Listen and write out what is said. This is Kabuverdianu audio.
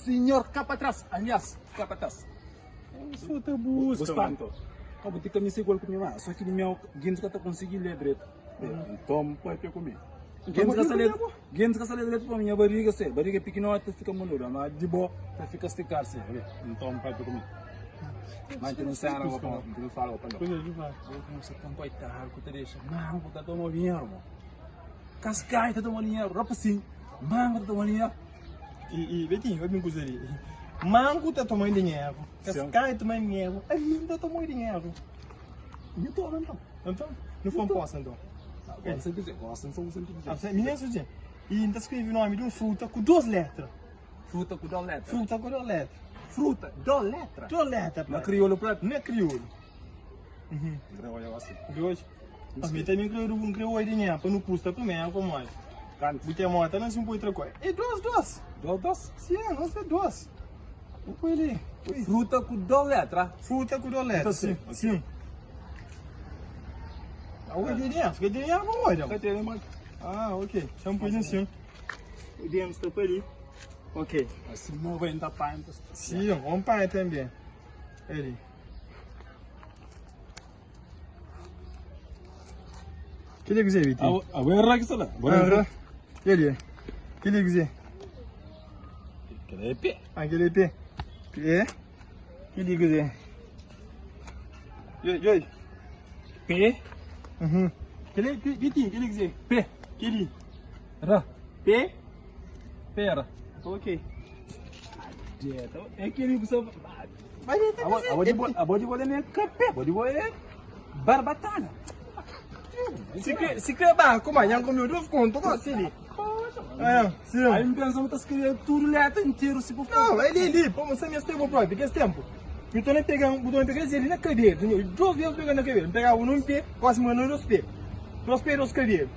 Senhor Capatraz, aliás, Capataz. Só ta buska. Bu spanto. Ka bu ti kamisa igual ku mi ma, só ki di meu gentis ka ta konsigi lê dretu. Nton papia ku mi. Gentis ka sa lê, gentis ka sa lê dretu pa mi, nha bariga se, bariga é pikinoti ta fika moludu, ma di bo ta fika stikadu se. Nton papia ku mi. Ma N tene un sena pa pa, N tene un fala pa pa. Bo kumsa ta nkoitadu ku ta dexa mangu ta toma dinheru mo. Kaskadju ta toma dinheru, rapasinhu, mangu ta toma dinheru. I, i, Betinho, obi un kuza li. Mangu ta toma dinheru, kaskadju ta toma dinheru, ami ta toma dinheru. Nhu toma nton. Nton, nu fla un posa nton. Gosta sen dizer, gosta nton sen dizer. Ah, mi nen dizer. I N ta skrebe nomi di un fruta ku dos letra. Fruta ku dos letra. Fruta ku dos letra. Fruta, dos letra. Dos letra. Na kriolu propi? Na kriolu. Uhum. Kriolu gosta. Kriolu. Mas mi também kriolu, um kriolu de nha, pa nu pusta primeiro pa moi. Kantu? Bu tem mota, não se um põe outra coisa. É dos, dos. Dos, dos? Sim, nós é dos. Bu põe ali. Põe. Fruta ku dos letra? Fruta ku dos letra, Então, sim. sim. Sim. Ah, o de dinheiro, fica dinheiro pa moi, Ka tene mais. Ah, ok. Chama põe assim. O dinheiro está pa ali. Ok. Assim não vai entrar pa então. Sim, vamos para também. Ali. Kili kuze, Vitinho? Ah, vou errar aqui, lá. Vou errar. Kili. Kili kuze. Kili é pé. Ah, kili é pé. Pé. Kili kuze. Joi, joi. Pé. Uhum. Kili, Vitinho, kili kuze. Pé. Kili. Ra. Pé. Pera. Ok. Dieta. É kili kuze. Vai deitar Abo abo di bo abo di bo é kapé, abo di bo é barbatana. Si kre, si kre ba, kuma, nha comeu dos conto, ko, sili. É, sim. Aí me pensa que tá escrevendo tudo letra inteiro se por Não, ele ali, pô, você me esteve próprio, que esse tempo. Eu tô nem pegando, eu tô nem pegando ele na cadeira, dois vezes pegando na cadeira, pegava um pé, quase mandando dois pés. Dois pés, dois cadeiras.